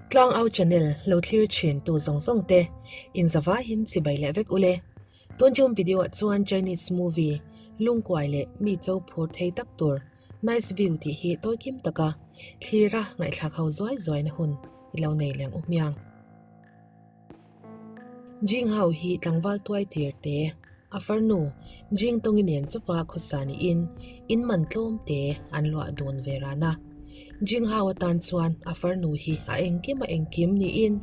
Tlangau channel lo thlir thin tu zawng zawng te in zavaiin chibai leh vek ule. Tun tum video ah chuan Chinese movie lungkuai leh mi cho phur thei tak tur Nice View tih hi tawi kim taka thlira ngaihthlak ho zuai zuai na hun i lo nei leng u hmiang. Jing Hao hi tlangval tuai tir te, a farnu Jing Tongi nen chawpa khawsa niin in man tlawm te an luah dun ve ran a. Jing Hao atan chuan a farnu hi a engkim a engkim niin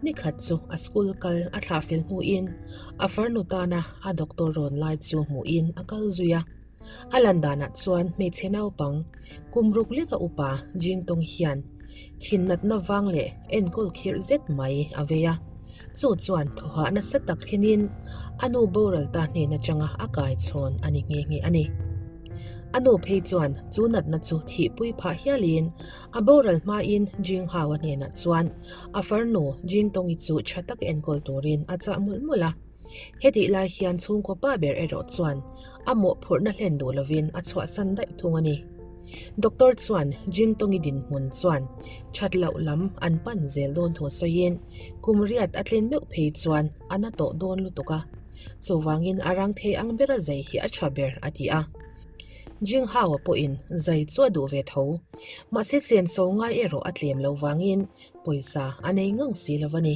nikhat chu a school kal a thlah fel hnuin a farnu tana a doctor rawn lai chu hmuhin a kal zui a. A lan danah chuan hmeichhe naupang kum ruk leka upa Jing Tong hian thin natna vang leh enkawl khirh zet mai a vei a. Chu chuan thawhah nasa tak thlenin a nu boral ta hnen atanga a kai chhawn a ni nghe nghe a ni. A nu phei chuan chu natna chu thihpui phah hialin a boral hmain Jing Hao-a hnenah chuan a farnu Jing Tongi chu tha tak enkawl turin a chah mawlh mawlh a. Hetih lai hian chhungkaw pa ber erawh chuan a mawhphurhna hlen duh lovin a chhuahsan daih thung a ni. Doctor chuan Jingtongi dinhmun chuan that loh lam an pan zel dawn thu sawiin kum riat a tlen meuh phei chuan a na tawh dawn lutuk a, chuvangin a rang thei ang bera zai hi a tha ber a ti a. Jinghaua pawhin zai chu a duh ve tho, mahse senso ngai erawh a tlem lo vangin pawisa a nei ngang si lo a ni.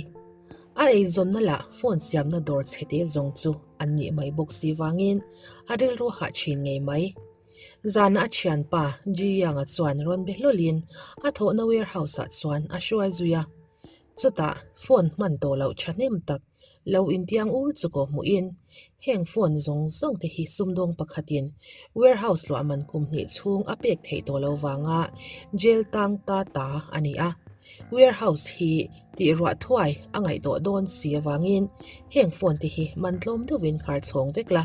A eizawnna lah phone siamna dawr chhete zawng chu an nih mai bawk si vangin a rilru hah thin ngei mai. Zana a thianpa Ji Yang-a chuan rawn be hlawlin a thawhna warehouse ah chuan a hruai zui a. Chutah phone hman tawh loh thahnem tak lo intiang ur chu kawh hmuhin heng phone zawng zawng te hi sumdawng pakhatin warehouse luah man kum hnih chhung a pek theih tawh lo vanga jail tang ta ta a ni a. Warehouse hi Tih ruah thuai a ngaihtuah dawn si avangin heng phone te hi man tlawm deuhin khar chhawng vek la.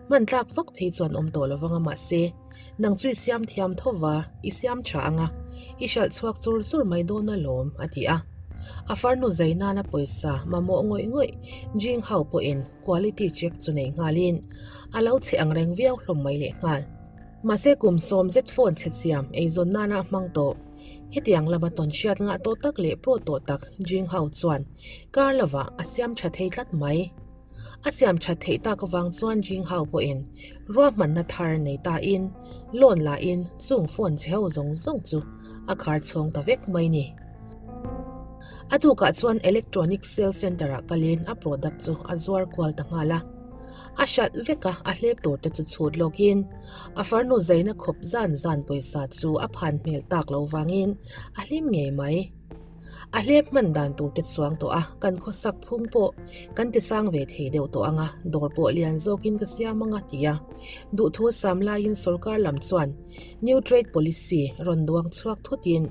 Hman tlak vak phei chuan awm tawh lovang a mahse nang chu i siam thiam tho va, i siam tha ang a, i hralh chhuak chur chur mai dawn alawm a ti a. A farnu zai nana pawisa mamawh ngawih ngawih Jing Hao pawhin quality check chu nei nghalin a lo chhe ang reng viau hlawm mai lehnghal. Mahse kum sawm zet phone chhe siam eizawn nana a hmang tawh. Hetiang lama tawn hriat ngah tawh tak leh pro tawh tak Jing Hao chuan kar lovah a siam tha thei tlat mai. A siam that theih tak avang chuan Jing Hao pawhin ruahmanna thar nei tain loan lahin chung phone chhe ho zawng zawng chu a khar chhawng ta vek mai ni. A tukah chuan electronic sales centre ah kalin a product chu a zuar kual ta nghal a. A hralh vek a, a hlep tur te chu chhut lawkin a farnu zaina khawp zan zan pawisa chu a phan hmel tak lo vangin a hlim ngei mai. A hlep hman dan tur te chuang tawh a, kan khawsak phung pawh kan ti sang ve thei deuh tawh ang a, dawr pawh lian zawkin ka siam ang a ti a. Duhthu a sam laiin sorkar lam chuan New Trade Policy rawn duang chhuak thutin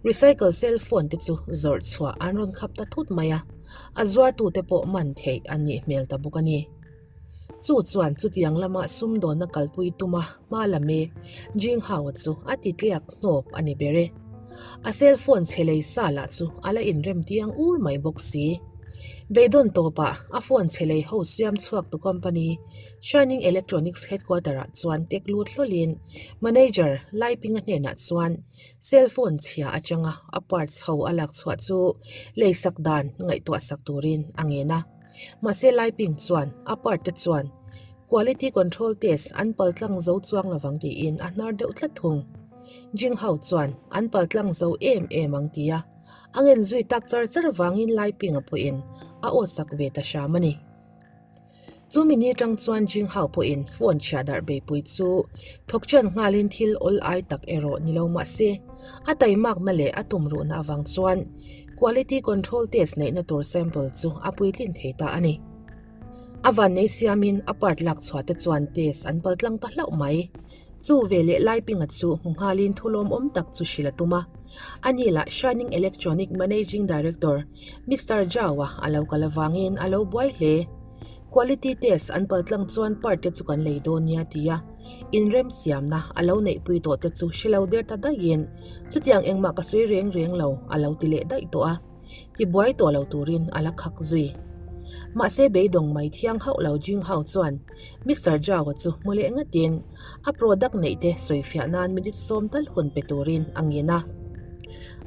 recycle cell phone te chu zawrh chhuah an rawn khap ta thut mai a. A zuartute pawh man theih an nih hmel ta bawk a ni. Chu chuan chutiang lama sumdawnna kalpui tuma hma la mek Jing Hao-a chu a ti tliak hnawp a ni ber e. A cell phone chhe lei sa lah chu a la inrem tiang ur mai bawk si. Beidawn tawpah a phone chhe lei ho siam chhuaktu company Shining Electronics headquarter-ah chuan tek lut hlawlin manager Lai Ping-a hnenah chuan Cell phone chhia atanga a parts ho a lak chhuah chu leisak dan ngaihtuah sak turin a ngen a. Mahse Laiping chuan a part te chuan quality control test an paltlang zo chuang lovang tiin a hnar deuh tlat thung. Jinghao chuan an paltlang zo em em ang tia a ngen zui tak char char vangin Laiping-a pawhin a aw sak ve ta hram a ni. Chu mi ni tang chuan Jing Hao pawhin phone chhia darh beipui chu thawk chian nghalin thil awl ai tak erawh ni lo mah se, a taimakna leh a tumruhna avang chuan quality control test neihna tur sample chu a puitlin thei ta a ni. A vannei siamin a part lak chhuah te chuan test an paltlang ta hlauh mai. Chu veleh Laipinga chu hmu nghalin thu lawmawm tak chu hrilh a tum a. Ani lah Shining Electronic Managing Director Mister Zhao-a a lo kal avangin a lo buai hle. Quality test an paltlang chuan part te chu kan lei dawn nia tia inremsiamna a lo neihpui tawh te chu hre lo der ta daihin chutiang engmah ka sawi reng reng lo a lo ti leh daih tawh a. Tibuai tawh lo turin a la khak zui. Mahse beidawng mai thiang hauh lo Jing Hao chuan Mister Zhao-a chu hmu leh ngatin a product neih te sawifiah nan minute sawm tal hun pe turin a ngin a.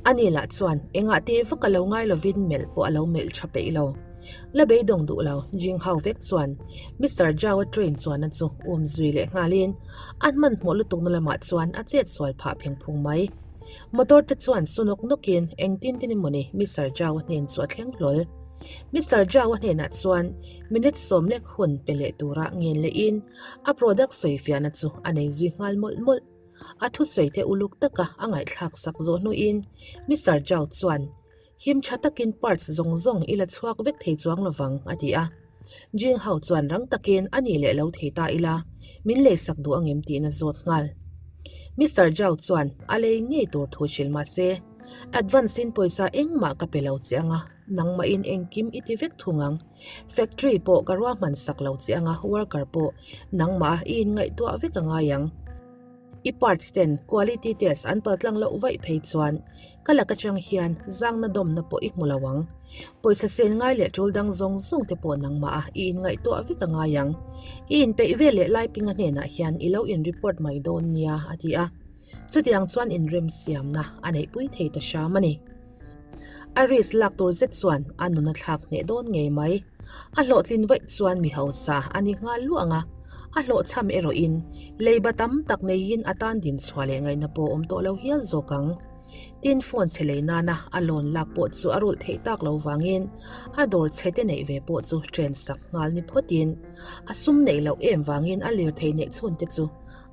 Ani lah chuan engah teh vak a lo ngai lovin melh pawh a lo melh tha peih lo. La beidawng duh lo, Jing Hao vek chuan Mister Zhao-a train chuanna chu um zui leh nghalin a hmanhmawh lutukna lamah chuan a chet sual phah pheng phung mai. Motor te chuan su nawk nawkin engtin tin emawni Mister Zhao-a hnen chu a thleng hlawl. Mister Zhao-a hnenah chuan minute sawm lek hun pe leh tura ngen lehin a product sawifiahna chu a nei zui nghal mawlh mawlh. A thusawi te uluk taka a ngaihthlak sak zawh hnuin Mister Zhao chuan him tha takin parts zawng zawng i la chhuak vek thei chuang lovang a ti a. Jing Hao chuan rang takin a ni leh lo thei ta ila min leisak duh angem tiin a zawt nghal. Mister Zhao chuan a lei ngei tur thu hrilh mahse advance in pawisa engmah ka pe lo che anga nangmahin engkim i ti vek thung ang. Factory pawh ka ruahman sak lo che anga worker pawh nangmah i inngaihtuah vek a ngai ang. I parts ten quality test an paltlang loh vaih phei chuan ka lak atang hian zangna dawmna pawh i hmu lo ang. Pawisa sen ngai leh tul dang zawng zawng te pawh nangmah a i inngaihtuah vek a ngai ang. I inpeih vel leh Laipinga hnenah hian i lo in report mai dawn nia a ti a. Chutiang chuan inremsiamna a neihpui thei ta hram a ni. A risk lak tur zet chuan a nun a thlak hneh dawn ngei mai. A hlawhtlin vaih chuan mi hausa a ni nghal luah ang a, a hlawhchham erawhin leiba tam tak neiin a tan din chhuah leh ngaihna pawh awm tawh lo hial zawk ang. Tin, phone chhe lei nana a loan lak pawh chu a rulh theih tak lo vangin a dawr chhe te neih ve pawh chu chen sak nghal ni phawtin a sum neih loh em vangin a lirthei neih chhun te chu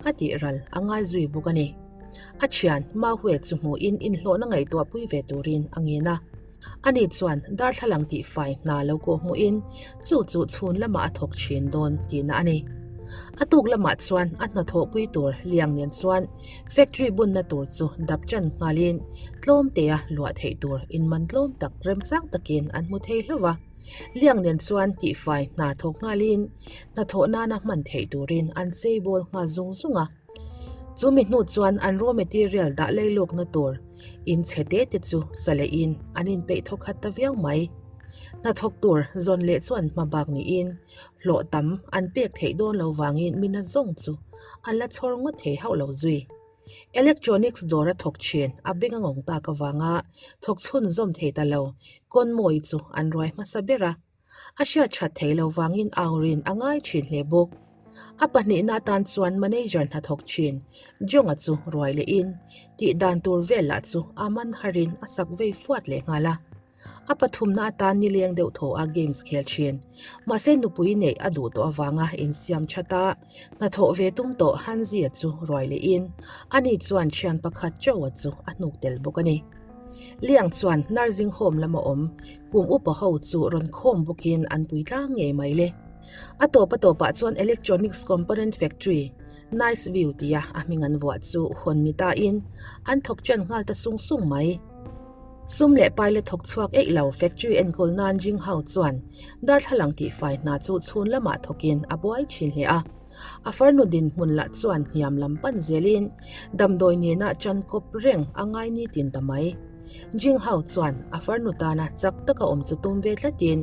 a tih ral a ngai zui bawk a ni. A thian Mahue chu hmuhin inhlawhna ngaihtuahpui ve turin a ngen a. Ani chuan darthlalang tihfai hna lo kawh hmuhin chu chu chhun lamah a thawk thin dawn tihna a ni. A tuk lamah chuan a hnathawhpui tur Liang nen chuan factory bunna tur chu dap ṭan nghalin tlawmtea luah theih tur inman tlawm tak remchang takin an hmu thei hlauh va. Liang nen chuan tihfai hna thawk nghalin hnathawh nana hman theih turin an cheibawl nghal zung zung a. Chu mi hnu chuan an raw material dah leilawkna tur in chhe te te chu sa lehin an inpeih thawk khat ta viau mai. Hnathawk tur zawn leh chuan hma bak niin hlawh tam an pek theih dawn lo vangin mi na zawng chu an la chhawr ngawt thei hauh lo zui. Electronics dawr a thawk thin a beng a ngawng tak avanga thawk chhunzawm thei ta lo Kawnmawi chu an ruai hmasa ber a. A hriat that thei lo vangin Aurin a ngai thin hle bawk. A pahnihna atan chuan manager hnathawk thin Jonga chu ruai lehin tih dan tur vel lah chu a man harin a sak vei fuat leh nghal a. A pathumna atan nileng deuh thaw a games khel thin. Mahse nupui neih a duh tawh avanga insiam that a, hnathawh ve tum tawh Hanzia chu ruai lehin ani chuan thian pakhat Joe-a chu a hnuk tel bawk a ni. Liang chuan nursing home lama awm kum upa ho chu rawn khawm bawkin an pui tlang ngei mai le. A tawp a tawpah chuan electronics component factory Nice View tia a hming an vuah chu hawn ni tain an thawk ṭan nghal ta sung sung mai. Sum leh pai la thawk chhuak eih lo factory enkawl nan Jing Hao chuan darthlalang tihfai hna chu chhun lamah thawkin a buai ṭhin hle a. A farnu dinhmun lah chuan hniam lam pan zelin damdawi nena ṭan kawp reng a ngai nitin ta mai. Jing Hao chuan a farnu tana chak taka awm chu tum ve tlatin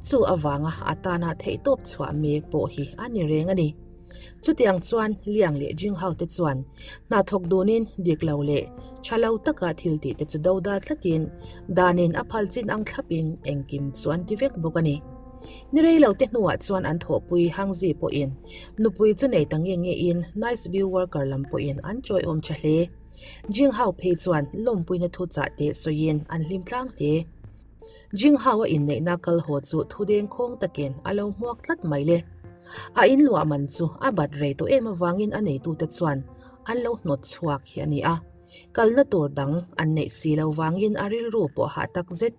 chu avanga a tana theihtawp chhuah mek pawh hi a ni reng a ni. Chutiang chuan Liang leh Jing Hao te chuan hna thawk dunin dik lo leh tha lo taka thil tih te chu do dal tlatin danin a phal chin ang thlapin engkim chu an ti vek bawk a ni. Ni rei lo te hnuah chuan an thawhpui Hangzi pawhin nupui chu nei ta nge nge in Nice View worker lam pawhin an chawiawm tha hle. Jing Hao phei chuan lawmpuina thu chah teh sawiin an hlim tlang hle. Jing Hao a inneihna kal haw chu thu deng khawng takin a lo hmuak tlat mai le. A inluah man chu a bat rei tawh em avangin a neitute chuan an lo hnawt chhuak hi a ni a. Kalna tur dang an neih si lo vangin a rilru pawh hah tak zet.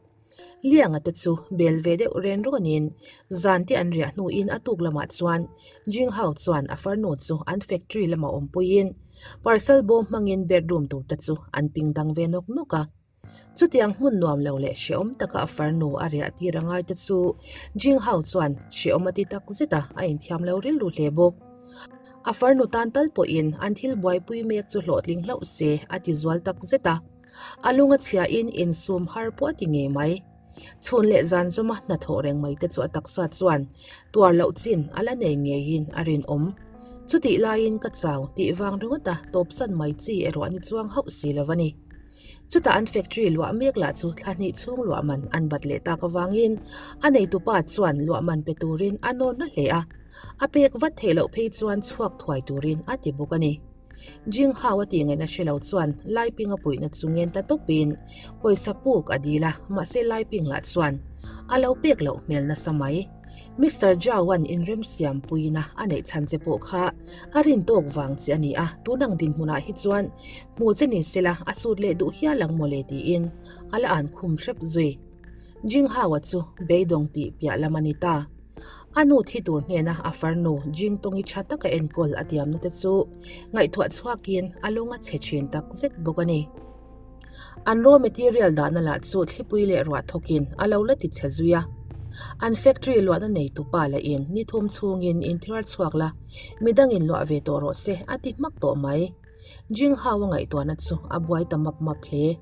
Lianga te chu bel ve deuh ren rawnin zan te an riah hnuin a tuk lamah chuan Jing Hao chuan a farnu chu an factory lama awmpuiin parcel bawm hmangin bedroom tur te chu an ping dang ve nawk nawk a. Chutiang hmun nuam lo leh hrehawm taka a farnu a riah tir a ngai te chu Jing Hao chuan hrehawm a ti tak zet a, a inthiam lo rilru hle bawk. A farnu tan tal pawhin an thil buaipui mek chu hlawhtling hlauh se a ti zual tak zet a. A lung a chhiahin insum har pawh a ti ngei mai. Chhun leh zan zawma hnathawh reng mai te chu a taksa chuan tuar loh chin a la nei ngeiin a rinawm. Chutih laiin ka chau tih vang ringawta tawpsan mai chi erawh a ni chuang hauh si lo a ni. Chutah an factory luah mek lah chu thla hnih chhung luah man an bat leh tak avangin a neitupa chuan luah man pe turin a nawr na hle a, a pek vat theih loh phei chuan chhuak thuai turin a ti bawk a ni. Jing Hao a tih ngaihna hre lo chuan Lai Ping a puihna chu ngen ta tawpin pawisa puk a dil a, mahse Lai Ping lah chuan a lo pek loh hmel nasa mai. Mister Zhao-a'n inremsiam puina a neih chhan che pawh kha a rin tawk vang che a ni a, tun ang dinhmunah hi chuan hmuh che ni sela a sut leh duh hial ang mawle tiin a la an khum hrep zui. Jing Hao-a chu beidawng tih piah lam a ni ta. A nu thi tur hnena a farnu Jing Tong-i tha taka enkawl a tiamna te chu ngaihtuah chhuakin a lung a chhe thin tak zet bawk a ni. An raw material dahna lah chu thlipui leh ruah thawkin a lo la ti chhe zui a. An factory luahna neitu pa lahin ni thum chhungin inthiar chhuak la, midangin luah ve tawh rawh se a ti hmak tawh mai. Jing Hao a ngaihtuahna chu a buai ta map map hle.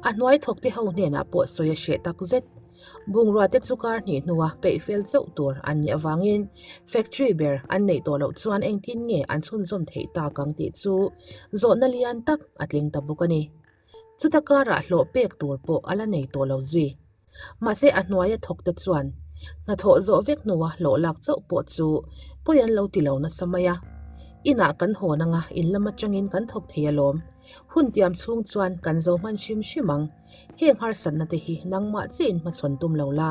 A hnuai thawkte ho hnenah pawh sawi a hreh tak zet. Bungrua te chu kar hnih hnua peih fel chauh tur an nih avangin factory ber an neih tawh loh chuan engtin nge an chhunzawm theih tak ang tih chu zawhna lian tak a tling ta bawk a ni. Chuta karah hlawh pek tur pawh a la nei tawh lo zui. Mahse a hnuaia thawk te chuan hnathawh zawh vek hnua hlawh lak chauh pawh chu pawi an lo ti lo nasa mai a. Inah kan hawn anga in lam atangin kan thawk thei alawm. Hun tiam chhung chuan kan zo hman hrim hrim ang. Heng harsatna te hi nangmah chiahin hmachhawn tum lo la,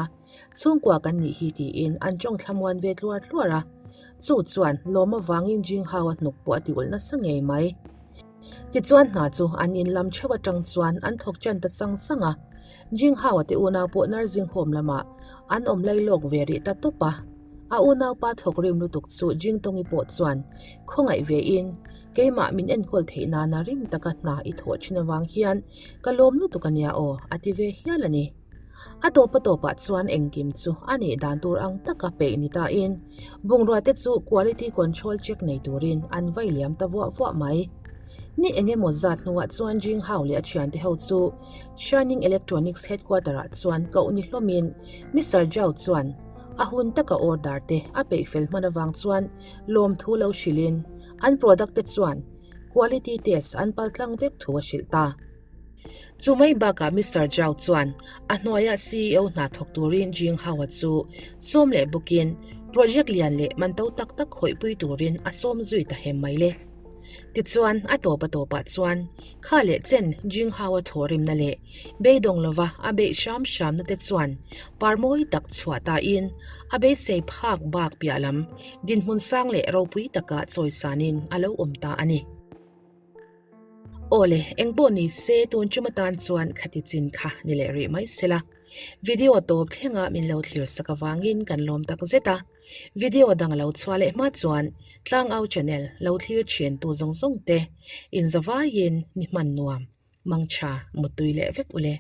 chhungkua kan nih hi tiin an tawng thlamuan ve tluar tluar a. Chu chuan lawm avangin Jing Hao-a hnuk pawh a ti ulh nasa ngei mai. Tichuan hna chu an in lam theuh atang chuan an thawk ṭan ta chang chang a. Jing Hao-a te unau pawh nursing home lamah an awm lai lawk ve rih ta tawp a. A unaupa thawk rim lutuk chu Jing Tong-i pawh chuan khawngaih vein, Keimah min enkawl theih nana rim taka hna i thawh ṭhin avang hian Ka lawm lutuk a nia aw, a ti ve hial a ni. A tawp a tawpah chuan engkim chu a nih dan tur ang taka peih ni tain bungrua te chu quality control check nei turin an vai liam ta vuah vuah mai. Ni eng emaw zat hnuah chuan Jing Hao leh a thiante ho chu Shining Electronics headquarter ah chuan koh ni hlawmin Mister Zhao chuan a hun taka order te a peih fel hman avang chuan lawmthu lo hrilhin an product te chuan Quality test an pal tlang vek thu a hrilh ta. Chu mai bakah Mister Zhao chuan a hnuaia CEO hna thawk turin Jing Hao-a chu sawm leh bawkin project lian leh man to tak tak khawihpui turin a sawm zui ta hem mai le. Tichuan, a tawp a tawpah chuan kha leh chen Jing Hao-a thawhrimna leh beidawng lova a beih hram hramna te chuan par mawi tak chhuah tain a beisei phak bak piah lam Dinhmun sang leh ropui taka chawisanin a lo awm ta a ni. Aw le, eng pawh ni se tun tum atan chuan khati chin kha ni leh rih mai sela. Video tawp thlenga min lo thlir sak avangin kan lawm tak zet a. Video dang lo chhuah leh hma chuan Tlangau channel lo thlir thin tu zawng zawng te inzavaiin ni hman nuam, mangtha, muttui leh vek ule.